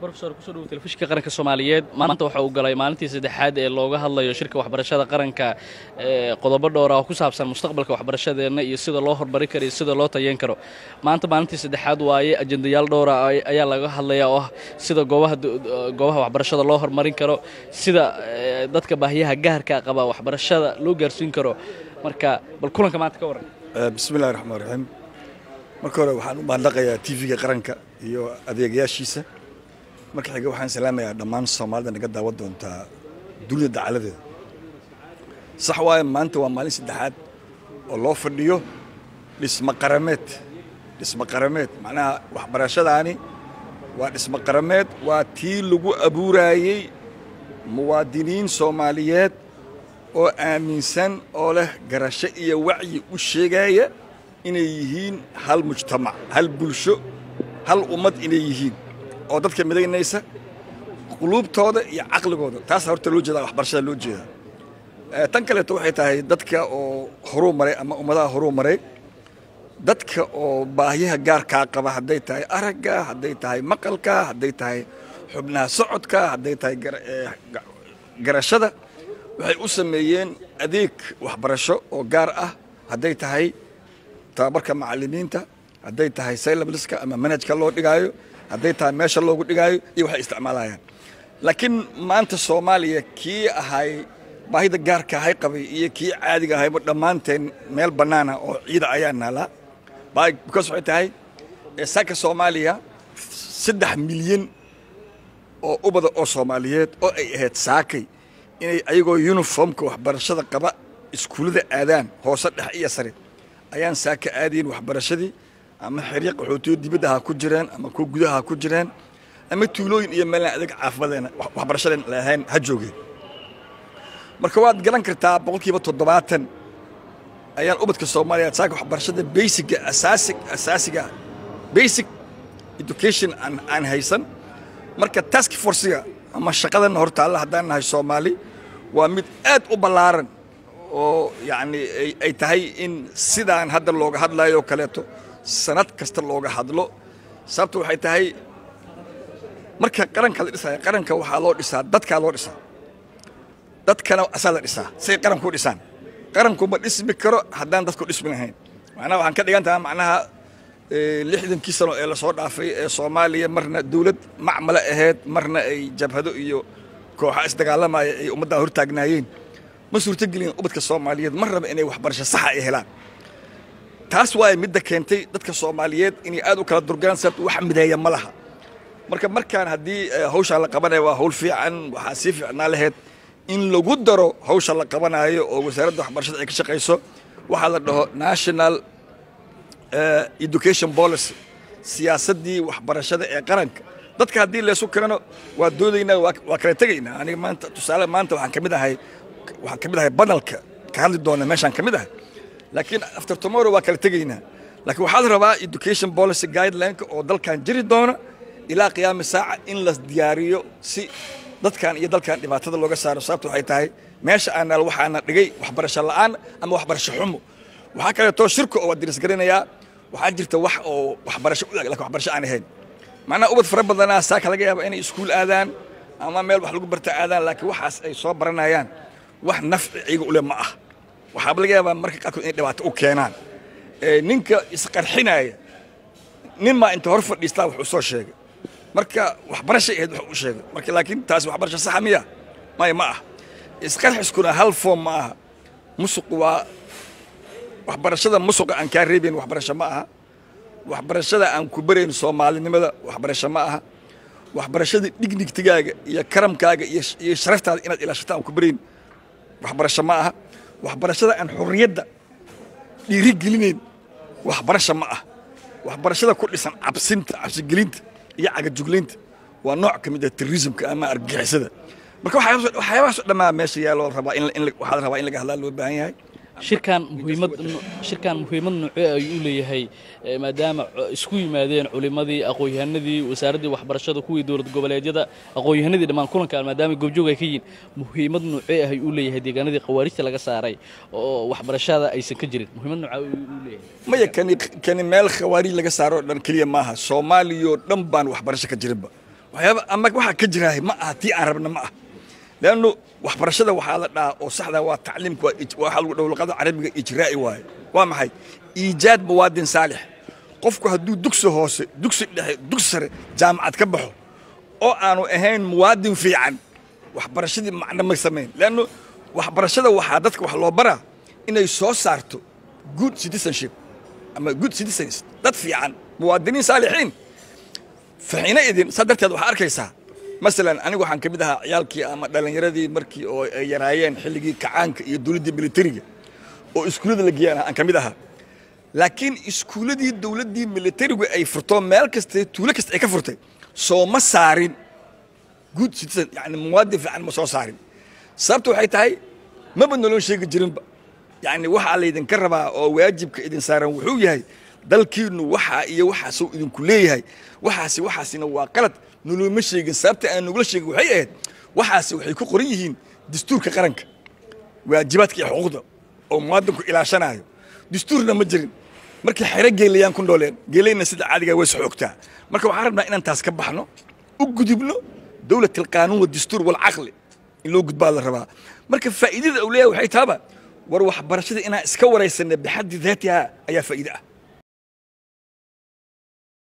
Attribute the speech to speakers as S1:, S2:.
S1: Professor, kusoo dhawow Telefishinka Qaranka Soomaaliyeed. Maanta waxa uu galay maalintii saddexaad ee looga hadlayo shirka waxbarashada qaranka, qodobo dhowra oo ku saabsan mustaqbalka waxbarashadeenna iyo sida loo horumari karo iyo sida loo tayeyn karo. Maanta maalintii saddexaad waaye, ajendayaal dhowra ayaa laga hadlaya oo ah sida goobaha waxbarashada loo horumarin karo, sida dadka baahiyaha gaarka qaba waxbarashada loo gaarsiin karo. Marka bal kulanka maanta ka warran.
S2: Bismi illahi raxmaan raxiim. Marka hore waxaan u mahadnaqayaa TV-ga Qaranka iyo adeegayaashiisa. Marka xiga waxaan salaamayaa dhammaan Soomaalida naga daawan doontaa dunida dacaladeeda. Sax waaye, maanta waa maalin saddexaad oo loo fadhiyo dhismo qarameed. Dhismo qarameed macnaha waxbarashadaani waa dhismo qarameed, waa tii lagu abuuraayey muwaadiniin Soomaaliyeed oo aaminsan oo leh garasho iyo wacyi u sheegaya inay yihiin hal mujtamac, hal bulsho, hal ummad inay yihiin, oo dadka midaynaysa quluubtooda iyo caqligooda. Taasa horta loo jeedaa waxbarashada loo jeedaa. Tan kaleeto waxay tahay dadka oo horuu maray ama ummadaha horuu maray, dadka oo baahiyaha gaarkaa qaba, hadday tahay aragga, hadday tahay maqalka, hadday tahay xubnaha socodka, hadday tahay garashada, waxay u sameeyeen adeeg waxbarasho oo gaar ah, hadday tahay tababarka macallimiinta, hadday tahay syllabuska ama manhajka loo dhigaayo, hadday tahay meesha loogu dhigaayo iyo waxay isticmaalayaan. Laakiin maanta Soomaaliya kii ahay baahida gaarka ahay qabay iyo kii caadiga ahayba dhammaanteen meel bannaana oo ciida ayaa naalaa, because waxay tahay saaka Soomaaliya 3 milyan oo ubada oo Soomaaliyeed oo ay ahayd saakay inay ayagoo uniformka waxbarashada qaba iskuullada aadaan, hoose, dhex iyo sare, ayaan saaka aadayn waxbarashadii, ama xeryo qaxootiyo dibadda ha ku jireen ama kuwa gudaha ha ku jireen ama tuulooyin iyo meelaan adeeg caafimaadeen waxbarashadeen lahayn ha joogeen. Marka waad garan kartaa, 70% ayaan ubadka Soomaaliya saaka waxbarashada basicga asaasiga, basic education, aan haysan. Marka task forcega ama shaqadan hortaalla haddaan nahay Soomaali waa mid aad u ballaaran oo yacni ay tahay in sidaan hadda looga hadlayo oo kaleeto sanad kasta looga hadlo. Sababta waxay tahay, marka qaranka la dhisaya, qaranka waxaa loo dhisaa dadkaa loo dhisaa, dadkana asaa la dhisaa say qaranku u dhisaan. Qaranku ma dhismi karo haddaan dadku dhismi lahayn. Macnaha waxaan ka dhigan tahay, macnaha 60kii sano ee lasoo dhaafay ee Soomaaliya marna dawlad macmale ahayd, marna ay jabhado iyo kooxa isdagaalamaya ay ummaddan hortaagnaayeen, ma suurtogelin ubadka Soomaaliyeed marnaba inay waxbarasho saxa ay helaan. Taas waaye midda keentay dadka Soomaaliyeed inay aad u kala durgaan, sababto wax mideeya ma laha. Marka markaan haddii hawshaa la qabanayo waa hawl fiican. Waxaa sii fiicnaa lahayd in lagu daro hawsha la qabanayo oo wasaaradda waxbarashada ay ka shaqayso waxaa la dhaho national education policy, siyaasaddii waxbarashada ee qaranka. Dadka haddii laysu keeno waa doodaynaa, waa kala tegaynaa. Aniga maanta, tusaale, maanta waxaan ka mid ahay panelka ka hadli doona meeshaan ka mid ahay, laakiin after tomorrow waa kala tegaynaa. Laakiin waxaa la rabaa education policy guideline-ka oo dalkan jiri doona ilaa qiyaami saaca in la diyaariyo si dadkan iyo dalkan dhibaatada looga saaro. Sababta waxay tahay meesha aanal waxaana dhigay waxbarasho la'aan ama waxbarasho xumo. Waxaa kaleeto shirka oo waa dirisgarinayaa, waxaa jirta wax oo waxbarasho u eg lakin waxbarasho aan ahayn. Macnaha ubad fara badanaa saaka laga yaaba inay iskuul aadaan ama meel wax lagu barta aadaan, laakiin waxaas ay soo baranayaan wax nafci iyaga ule ma ah. Waxaaba laga yaabaa marka qaarkood inay dhibaato u keenaan. Ninka isqarxinaya nin maa inta hor fadhiistaa wax uu soo sheegay, marka waxbarashay ahayd wax uu sheegay marka, laakiin taasi waxbarasho saxa miya? Maya, ma ah. Isqarxiskuna hal form ma aha. Musuqu waa waxbarashada, musuqa aan kaa reebayn waxbarasho ma aha. Waxbarashada aan ku barayn Soomaalinimada waxbarasho ma aha. Waxbarashada dignitygaaga iyo karamkaaga iyo sharaftaada inaad ilaashata aan ku barayn waxbarasho ma aha. Waxbarashada aan xurriyadda dhiiri gelinayn waxbarasho ma ah. Waxbarashada ku dhisan cabsinta, cabsigelinta iyo cagajuglaynta waa nooc ka mid ah terrorismka ama argagixisada. Marka waxyaabahaas oo dhammaa meesha yaaloo rabaa in waxaa la rabaa in laga hadlaa loo baahan yahay.
S1: Shirkan muhiimad noocee ayuu u leeyahay, maadaama isku yimaadeen culimadii, aqoon-yahanadii, wasaaraddii waxbarashada, kuwii dowlad goboleedyada, aqoon-yahanadii dhammaan kulankan maadaama goobjoog ay ka yihiin, muhiimad noocee ah ayuu u leeyahay deegaanadii khawaarijta laga saaray oo waxbarashada aysan ka jirin? Muhiimad noocee ayuu u leeyahay?
S2: Maya, kani meel khawaarij laga saaro o dhan keliya maaha. Soomaaliyoo dhan baan waxbarasho ka jirinba. Waxyaaba ama waxaa ka jiraahay ma aha tii aan rabna ma aha, leannu waxbarashada waxaa la dhahaa oo saxda waa tacliimka, waa waxaa lagu dhaho luqada Carabiga ijraa'i waaye. Waa maxay? Iijaad muwaadin saalix. Qofku hadduu dugsi hoose, dugsi dhexe, dugsi sare, jaamacad ka baxo oo aanu ahayn muwaadin fiican, waxbarashadii macno ma samayn. Leannu waxbarashada waxaa dadka wax loo baraa inay soo saarto good citizenship ama good citizens, dad fiican, muwaadiniin saalixiin. Faxiina idin saa darteed waxaa arkaysaa, masalan, anigu waxaan ka mid ahaa ciyaalkii ama dhallinyaradii markii oo ay yaraayeen xilligii kacaanka iyo dowladdii militariga oo iskuullada la geeyaan aan ka mid ahaa. Laakiin iskuulladii dowladdii militarigu ay furto, meel kasta, tuulo kasta ay ka furtay, soo ma saarin good citizen, yani muwaadin fiican ma soo saarin. Sababta waxay tahay maba noloo sheegi jirinba, yani waxaa laydinka rabaa oo waajibka idin saaran wuxuu yahay dalkiinu waxaa iyo waxaasuu idinku leeyahay, waxaasi waxaasina waa qalad, nolooma sheegin. Sababta aan nogula sheegin waxay ahayd waxaasi waxay ku qoran yihiin dastuurka qaranka, waajibaadka iyo xuquuqda oo muwaadinku ilaashanayo. Dastuurna ma jirin. Markii xero geelayaan ku nooleen, geelayna sida caadiga way soxoogtaa. Marka waxaan rabnaa inaan taas ka baxno, u gudubno dowlat alqaanuun wadastuur walcaqli in loo gudbaa la rabaa. Marka faa'iidada uu leeyahay waxay taaba war waxbarashada inaan iska waraysanay bixaddi daatiha ayaa faa'iide ah.